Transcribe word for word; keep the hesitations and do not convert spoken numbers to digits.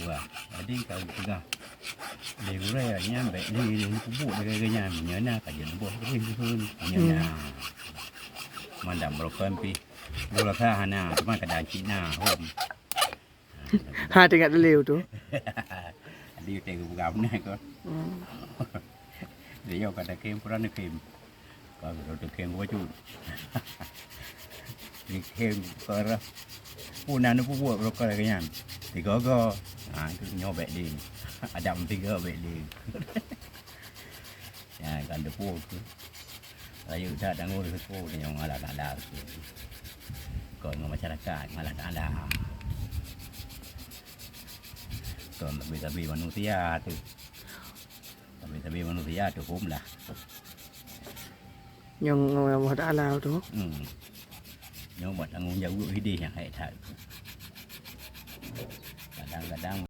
Wah, jadi ka peugah lé gurée nyan bék lé, lé peubuet lagée nyan. Nyan na ka jeuet boh lé kheun. Nyan na. Mandam broken pih. Dua rasa hana, cuma kadang cit na hom. Ha, teuingat lé tu. Di tengah buka beuna ko. Hmm. Dia ka takem pura nakem. Ka takem ko bacut. Takem ko rah. Pun anu peubuet rokok lagée nyan. Tiga-tiga. Ha, tu nyoe bék ding. Ada tiga bék ding. Ya, kan depu tu. Rayeuk that tanggong risiko nyang Allah Taala tu. Kon ngon masyarakat, ngon Allah Taala. Kon tabi-tabi manusia tu. Tabi-tabi manusia tu hom lah. Nyang ngon Allah Taala tu. Hmm. Nyoe buat tanggong jaweueb hideh nyang hai that. Kadang-kadang